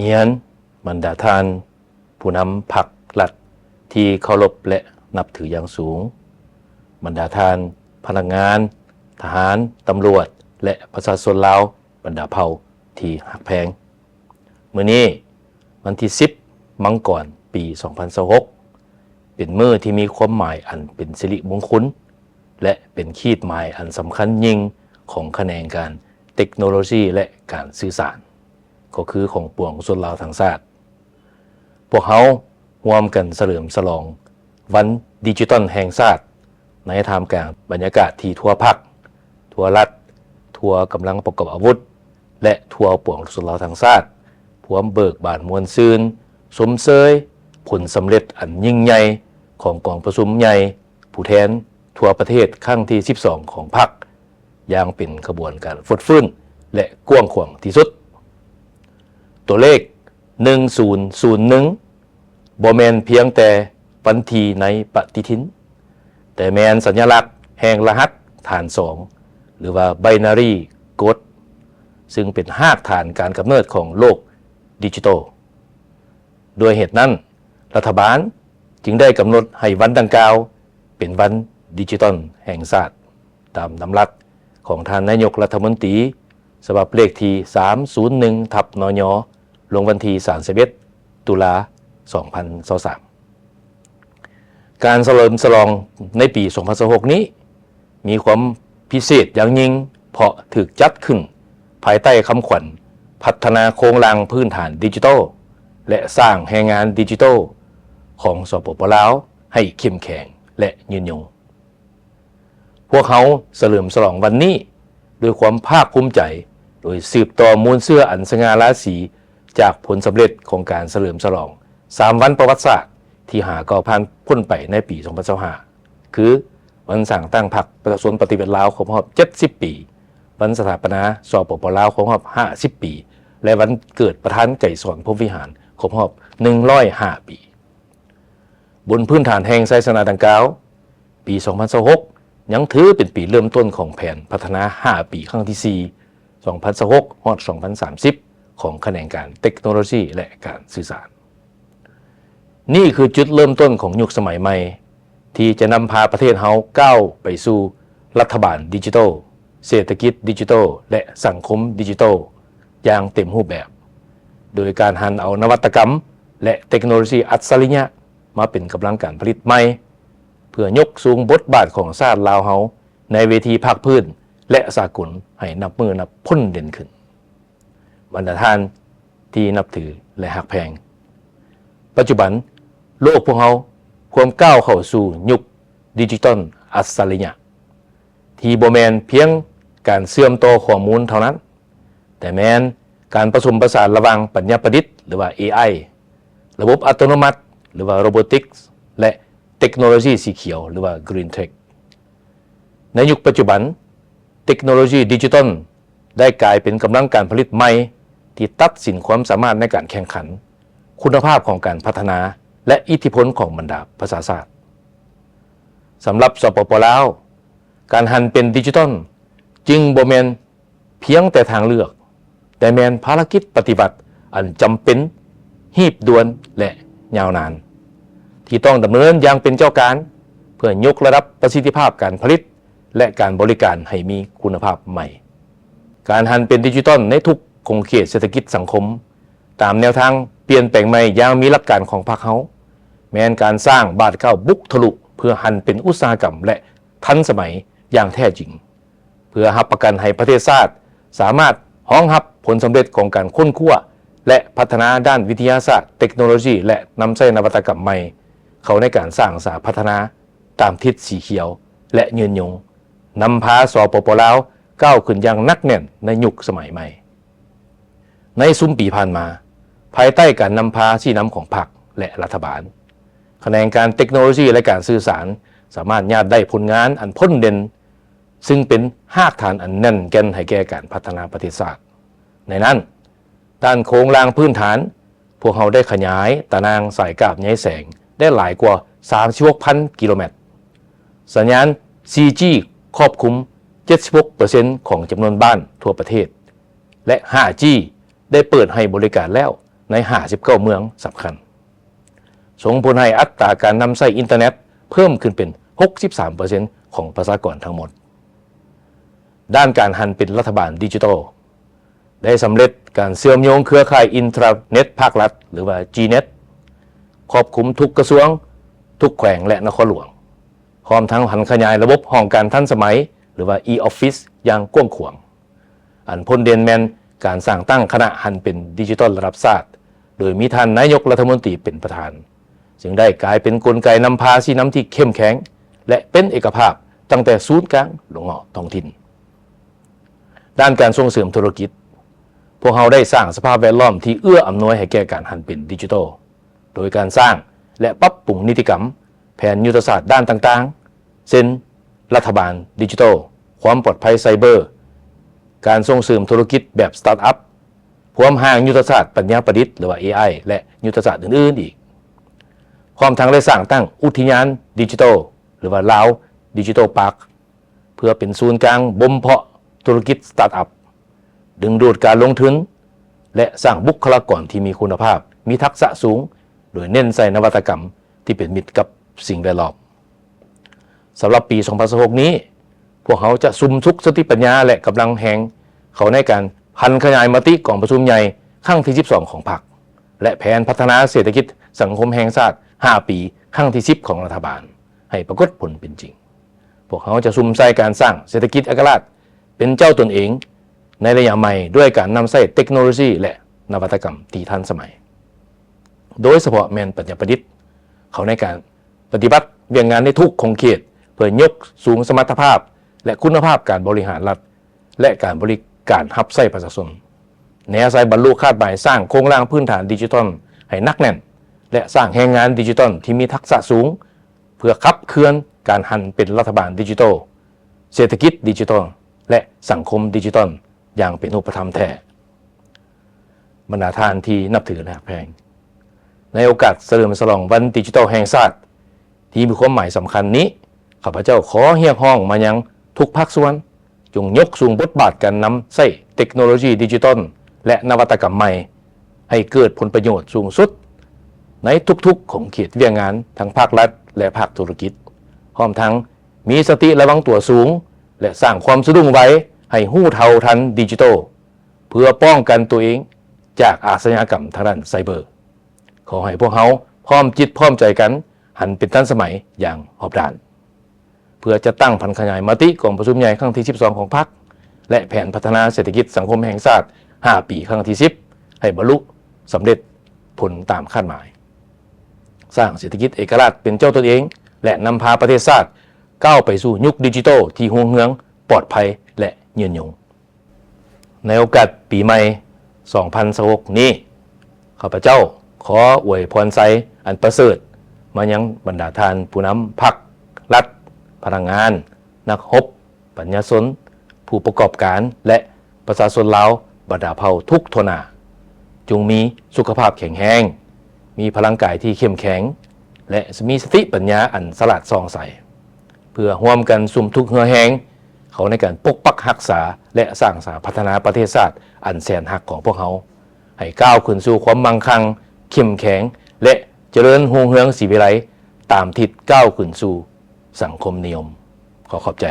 ຮຽນ ບັນດາທ່ານຜູ້ນຳພັກລັດທີ່ເຄົາລົບ ແລະ ນັບຖືຢ່າງສູງ, ບັນດາທ່ານພະນັກງານ, ທະຫານ, ຕຳຫຼວດ ແລະ ປະຊາຊົນລາວ ບັນດາເຜົ່າທີ່ຮັກແພງ. ມື້ນີ້ ວັນທີສິບ ມັງກອນ ປີສອງພັນຊາວຫົກ ເປັນມື້ທີ່ມີຄວາມໝາຍອັນເປັນສິລິມົງຄຸນ ແລະ ເປັນຂີດໝາຍອັນສຳຄັນຍິ່ງຂອງຂະແໜງການເຕັກໂນໂລຊີ ແລະ ການສື່ສານ, ກໍຄືຂອງປວງຊົນລາວທັງຊາດ. ພວກເຮົາຮ່ວມກັນສະເຫຼີມສະຫຼອງວັນດິຈິຕອນແຫ່ງຊາດ ໃນທ່າມກາງບັນຍາກາດທີ່ທົ່ວພັກ, ທົ່ວລັດ, ທົ່ວກຳລັງປະກອບອາວຸດ ແລະ ທົ່ວປວງຊົນລາວທັງຊາດ ພວມເບີກບານມ່ວນຊື່ນ ຊົມເຊີຍຜົນສຳເລັດອັນຍິ່ງໃຫຍ່ຂອງກອງປະຊຸມໃຫຍ່ຜູ້ແທນທົ່ວປະເທດຄັ້ງທີສິບສອງຂອງພັກ ຢ່າງເປັນຂະບວນການຟົດຟື້ນ ແລະ ກວ້າງຂວາງທີ່ສຸດ. ຕົວເລກ ໜຶ່ງສູນສູນໜຶ່ງ ບໍ່ແມ່ນພຽງແຕ່ວັນທີໃນປະຕິທິນ, ແຕ່ແມ່ນສັນຍະລັກແຫ່ງລະຫັດຖານສອງ ຫຼືວ່າ Binary Code ຊຶ່ງເປັນຮາກຖານການກຳເນີດຂອງໂລກດິຈິຕອລ. ດ້ວຍເຫດນັ້ນ, ລັດຖະບານຈຶ່ງໄດ້ກຳນົດໃຫ້ວັນດັ່ງກ່າວເປັນວັນດິຈິຕອນແຫ່ງຊາດ. ຕາມດຳລັດຂອງທ່ານນາຍົກລັດຖະມົນຕີ ສະບັບເລກທີສາມສູນໜຶ່ງ ທັບ ນຍ ລົງວັນທີສາມສິບເອັດ ຕຸລາ ສອງພັນຊາວສາມ. ການສະເຫຼີມສະຫຼອງໃນປີສອງພັນຊາວຫົກນີ້ ມີຄວາມພິເສດຢ່າງຍິ່ງ ເພາະຖືກຈັດຂຶ້ນພາຍໃຕ້ຄຳຂວັນ ພັດທະນາໂຄງລ່າງພື້ນຖານດິຈິຕອລ ແລະ ສ້າງແຮງງານດິຈິຕອລ ຂອງ ສປປ ລາວ ໃຫ້ເຂັ້ມແຂງ ແລະ ຍືນຍົງ. ພວກເຮົາສະເຫຼີມສະຫຼອງວັນນີ້ດ້ວຍຄວາມພາກພູມໃຈ, ໂດຍສືບຕໍ່ມູນເຊື້ອອັນສະຫງ່າລາສີຈາກຜົນສຳເລັດຂອງການສະເຫຼີມສະຫຼອງສາມວັນປະຫວັດສາດທີ່ຫາກໍຜ່ານພົ້ນໄປໃນປີສອງພັນຊາວຫ້າ ຄື ວັນສ້າງຕັ້ງພັກປະຊາຊົນປະຕິວັດລາວຄົບຮອບເຈັດສິບປີ, ວັນສະຖາປະນາ ສປປ ລາວ ຄົບຮອບຫ້າສິບປີ ແລະ ວັນເກີດປະທານໄກສອນ ພົມວິຫານ ຄົບຮອບໜຶ່ງຮ້ອຍຫ້າປີ. ບົນພື້ນຖານແຫ່ງໄຊຊະນະດັ່ງກ່າວ, ປີສອງພັນຊາວຫົກ ຍັງຖືເປັນປີເລີ່ມຕົ້ນຂອງແຜນພັດທະນາຫ້າປີຄັ້ງທີສີ່ ສອງພັນຊາວຫົກ ຮອດ ສອງພັນສາມສິບ ຂອງຂະແໜງການເຕັກໂນໂລຊີ ແລະ ການສື່ສານ. ນີ້ຄືຈຸດເລີ່ມຕົ້ນຂອງຍຸກສະໄໝໃໝ່ ທີ່ຈະນຳພາປະເທດເຮົາກ້າວໄປສູ່ລັດຖະບານດິຈິຕອລ, ເສດຖະກິດດິຈິຕອລ ແລະ ສັງຄົມດິຈິຕອລຢ່າງເຕັມຮູບແບບ, ໂດຍການຫັນເອົານະວັດຕະກຳ ແລະ ເຕັກໂນໂລຊີອັດສະລິຍະມາເປັນກຳລັງການຜະລິດໃໝ່ ເພື່ອຍົກສູງບົດບາດຂອງຊາດລາວເຮົາໃນເວທີພາກພື້ນ ແລະ ສາກົນໃຫ້ນັບມື້ນັບພົ້ນເດັ່ນຂຶ້ນ. ບັນດາທ່ານທີ່ນັບຖື ແລະ ຮັກແພງ, ປັດຈຸບັນໂລກພວກເຮົາພວມກ້າວເຂົ້າສູ່ຍຸກດິຈິຕອນອັດສະລິຍະ ທີ່ບໍ່ແມ່ນພຽງການເຊື່ອມຕໍ່ຂໍ້ມູນເທົ່ານັ້ນ, ແຕ່ແມ່ນການປະສົມປະສານລະຫວ່າງປັນຍາປະດິດ ຫຼືວ່າ ເອໄອ, ລະບົບອັດຕະໂນມັດ ຫຼືວ່າ Robotics ແລະ ເຕັກໂນໂລຊີສີຂຽວ ຫຼືວ່າ Green Tech. ໃນຍຸກປັດຈຸບັນ, ເຕັກໂນໂລຊີດິຈິຕອນໄດ້ກາຍເປັນກຳລັງການຜະລິດໃໝ່ທີ່ຕັດສິນຄວາມສາມາດໃນການແຂ່ງຂັນ, ຄຸນນະພາບຂອງການພັດທະນາ ແລະ ອິດທິພົນຂອງບັນດາປະຊາຊາດ. ສຳລັບ ສປປ ລາວ, ການຫັນເປັນດິຈິຕອນຈຶ່ງບໍ່ແມ່ນ ພຽງແຕ່ທາງເລືອກ, ແຕ່ແມ່ນພາລະກິດປະຕິວັດອັນຈຳເປັນ, ຮີບດ່ວນ ແລະ ຍາວນານ, ທີ່ຕ້ອງດຳເນີນຢ່າງເປັນເຈົ້າການ ເພື່ອຍົກລະດັບປະສິດທິພາບການຜະລິດ ແລະ ການບໍລິການໃຫ້ມີຄຸນນະພາບໃໝ່. ການຫັນເປັນດິຈິຕອນໃນທຸກຂົງເຂດເສດຖະກິດສັງຄົມ, ຕາມແນວທາງປ່ຽນແປງໃໝ່ຢ່າງມີຫຼັກການຂອງພັກເຮົາ, ແມ່ນການສ້າງບາດກ້າວບຸກທະລຸ ເພື່ອຫັນເປັນອຸດສາຫະກຳ ແລະ ທັນສະໄໝຢ່າງແທ້ຈິງ. ເພື່ອຮັບປະກັນໃຫ້ປະເທດຊາດສາມາດຮອງຮັບຜົນສຳເລັດຂອງການຄົ້ນຄວ້າ ແລະ ພັດທະນາດ້ານວິທະຍາສາດ, ເຕັກໂນໂລຊີ ແລະ ນຳໃຊ້ນະວັດຕະກຳໃໝ່ເຂົ້າໃນການສ້າງສາພັດທະນາຕາມທິດສີຂຽວ ແລະ ຍືນຍົງ, ນຳພາ ສປປ ລາວ ກ້າວຂຶ້ນຢ່າງໜັກແໜ້ນໃນຍຸກສະໄໝໃໝ່. ໃນຊຸມປີຜ່ານມາ, ພາຍໃຕ້ການນຳພາຊີ້ນຳຂອງພັກ ແລະ ລັດຖະບານ, ຂະແໜງການເຕັກໂນໂລຊີ ແລະ ການສື່ສານ ສາມາດຍາດໄດ້ຜົນງານອັນພົ້ນເດັ່ນ ຊຶ່ງເປັນຮາກຖານອັນແໜ້ນແກ່ນໃຫ້ແກ່ການພັດທະນາປະເທດຊາດ. ໃນນັ້ນ, ດ້ານໂຄງລ່າງພື້ນຖານ, ພວກເຮົາໄດ້ຂະຫຍາຍຕາໜ່າງສາຍກາບໃຍແສງໄດ້ຫຼາຍກວ່າສາມສິບຫົກພັນກິໂລແມັດ, ສັນຍານ ສີ່ຈີ ຄອບຄຸມເຈັດສິບຫົກເປີເຊັນຂອງຈຳນວນບ້ານທົ່ວປະເທດ ແລະ ຫ້າຈີ ໄດ້ເປີດໃຫ້ບໍລິການແລ້ວ ໃນຫ້າສິບເກົ້າເມືອງສຳຄັນ, ສົ່ງຜົນໃຫ້ອັດຕາການນຳໃຊ້ອິນເຕີເນັດເພີ່ມຂຶ້ນເປັນຫົກສິບສາມເປີເຊັນຂອງປະຊາກອນທັງໝົດ. ດ້ານການຫັນເປັນລັດຖະບານດິຈິຕອລ ໄດ້ສຳເລັດການເຊື່ອມໂຍງເຄືອຂ່າຍອິນເຕີເນັດພາກລັດ ຫຼືວ່າ ຈີເນັດ ຄອບຄຸມທຸກກະຊວງ, ທຸກແຂວງ ແລະ ນະຄອນຫຼວງ, ພ້ອມທັງຫັນຂະຫຍາຍລະບົບຫ້ອງການທັນສະໄໝ ຫຼືວ່າ e-office ຢ່າງກວ້າງຂວາງ. ອັນພົ້ນເດັ່ນແມ່ນການສ້າງຕັ້ງຄະນະຫັນເປັນດິຈິຕອລລະດັບຊາດ, ໂດຍມີທ່ານນາຍົກລັດຖະມົນຕີເປັນປະທານ, ຈຶ່ງໄດ້ກາຍເປັນກົນໄກນຳພາຊີ້ນຳທີ່ເຂັ້ມແຂງ ແລະ ເປັນເອກະພາບຕັ້ງແຕ່ສູນກາງລົງເຫາະທ້ອງຖິ່ນ. ດ້ານການສົ່ງເສີມທຸລະກິດ, ພວກເຮົາໄດ້ສ້າງສະພາບແວດລ້ອມທີ່ເອື້ອອຳນວຍໃຫ້ແກ່ການຫັນເປັນດິຈິຕອລ ໂດຍການສ້າງ ແລະ ປັບປຸງນິຕິກຳ, ແຜນຍຸດທະສາດດ້ານຕ່າງໆ ເຊັ່ນ ລັດຖະບານດິຈິຕອລ, ຄວາມປອດໄພໄຊເບີ, ການສົ່ງເສີມທຸລະກິດແບບສະຕາດອັບ, ພວມຮ່າງຍຸດທະສາດປັນຍາປະດິດ ຫຼືວ່າ ເອໄອ ແລະ ຍຸດທະສາດອື່ນໆອີກ. ພ້ອມທັງໄດ້ສ້າງຕັ້ງອຸທິຍານດິຈິຕອລ ຫຼືວ່າ Lao Digital Park ເພື່ອເປັນສູນກາງບົ່ມເພາະທຸລະກິດສະຕາດອັບ, ດຶງດູດການລົງທຶນ ແລະ ສ້າງບຸກຄະລາກອນທີ່ມີຄຸນນະພາບ, ມີທັກສະສູງ, ໂດຍເນັ້ນໃສ່ນະວັດຕະກຳທີ່ເປັນມິດກັບສິ່ງແວດລ້ອມ. ສຳລັບປີສອງພັນຊາວຫົກນີ້, ພວກເຮົາຈະສຸມສຸກສະຕິປັນຍາ ແລະ ກຳລັງແຮງເຂົ້າໃນການຫັນຂະຫຍາຍມະຕິກອງປະຊຸມໃຫຍ່ຄັ້ງທີສິບສອງຂອງພັກ ແລະ ແຜນພັດທະນາເສດຖະກິດສັງຄົມແຫ່ງຊາດຫ້າປີຄັ້ງທີສິບຂອງລັດຖະບານ ໃຫ້ປາກົດຜົນເປັນຈິງ. ພວກເຮົາຈະສຸມໃສ່ການສ້າງເສດຖະກິດເອກະລາດເປັນເຈົ້າຕົນເອງໃນໄລຍະໃໝ່ ດ້ວຍການນຳໃຊ້ເຕັກໂນໂລຊີ ແລະ ນະວັດຕະກຳທີ່ທັນສະໄໝ, ໂດຍສະເພາະແມ່ນປັນຍາປະດິດ ເຂົ້າໃນການປະຕິບັດວຽກງານໃນທຸກຂົງເຂດ ເພື່ອຍົກສູງສະມັດຕະພາບ ແລະ ຄຸນນະພາບການບໍລິຫານລັດ ແລະ ການບໍລິການຮັບໃຊ້ປະຊາຊົນ. ແນໃສ່ບັນລຸຄາດໝາຍສ້າງໂຄງລ່າງພື້ນຖານດິຈິຕອນໃຫ້ໜັກແໜ້ນ ແລະ ສ້າງແຮງງານດິຈິຕອນທີ່ມີທັກສະສູງ ເພື່ອຂັບເຄື່ອນການຫັນເປັນລັດຖະບານດິຈິຕອລ, ເສດຖະກິດດິຈິຕອລ ແລະ ສັງຄົມດິຈິຕອນຢ່າງເປັນຮູບປະທຳແທ້. ບັນດາທ່ານທີ່ນັບຖື ແລະ ຮັກແພງ, ໃນໂອກາດສະເຫຼີມສະຫຼອງວັນດິຈິຕອລແຫ່ງຊາດທີ່ມີຄວາມໝາຍສຳຄັນນີ້, ຂ້າພະເຈົ້າຂໍຮຽກຮ້ອງມາຍັງທຸກພາກສ່ວນ, ຈົ່ງຍົກສູງບົດບາດການນຳໃຊ້ເຕັກໂນໂລຊີດິຈິຕອນ ແລະ ນະວັດຕະກຳໃໝ່ ໃຫ້ເກີດຜົນປະໂຫຍດສູງສຸດໃນທຸກໆຂົງເຂດວຽກງານ ທັງພາກລັດ ແລະ ພາກທຸລະກິດ, ພ້ອມທັງມີສະຕິລະວັງຕົວສູງ ແລະ ສ້າງຄວາມສະດຸ້ງໄວໃຫ້ຮູ້ເທົ່າທັນດິຈິຕອລ ເພື່ອປ້ອງກັນຕົວເອງຈາກອາຊະຍາກຳທາງດ້ານໄຊເບີ. ຂໍໃຫ້ພວກເຮົາພ້ອມຈິດພ້ອມໃຈກັນ ຫັນເປັນທັນສະໄໝຢ່າງຮອບດ້ານ, ເພື່ອຈັດຕັ້ງຜັນຂະຫຍາຍມະຕິກອງປະຊຸມໃຫຍ່ຄັ້ງທີສິບສອງຂອງພັກ ແລະ ແຜນພັດທະນາເສດຖະກິດສັງຄົມແຫ່ງຊາດຫ້າປີຄັ້ງທີສິບ ໃຫ້ບັນລຸສຳເລັດຜົນຕາມຄາດໝາຍ, ສ້າງເສດຖະກິດເອກະລາດເປັນເຈົ້າຕົນເອງ ແລະ ນຳພາປະເທດຊາດກ້າວໄປສູ່ຍຸກດິຈິຕອລທີ່ຮຸ່ງເຮືອງ, ປອດໄພ ແລະ ຍືນຍົງ. ໃນໂອກາດປີໃໝ່ສອງພັນຊາວຫົກນີ້, ຂ້າພະເຈົ້າຂໍອວຍພອນໄຊອັນປະເສີດມາຍັງບັນດາທ່ານຜູ້ນຳພັກ, ລັດ, ພະນັກງານ, ນັກຮົບ, ປັນຍາຊົນ, ຜູ້ປະກອບການ ແລະ ປະຊາຊົນລາວບັນດາເຜົ່າທຸກທົ່ວໜ້າ, ຈົ່ງມີສຸຂະພາບແຂງແຮງ, ມີພະລັງກາຍທີ່ເຂັ້ມແຂງ ແລະ ມີສະຕິປັນຍາອັນສະຫຼາດສ່ອງໃສ, ເພື່ອຮ່ວມກັນສຸມທຸກເຫື່ອແຮງ ເຂົ້າໃນການປົກປັກຮັກສາ ແລະ ສ້າງສາພັດທະນາປະເທດຊາດອັນແສນຮັກຂອງພວກເຮົາ ໃຫ້ກ້າວຂຶ້ນສູ່ຄວາມມັ່ງຄັ່ງ, ເຂັ້ມແຂງ ແລະ ຈະເລີນຮຸ່ງເຮືອງສີວິໄລ ຕາມທິດກ້າວຂຶ້ນສູ່ສັງຄົມນິຍົມ. ຂໍຂອບໃຈ.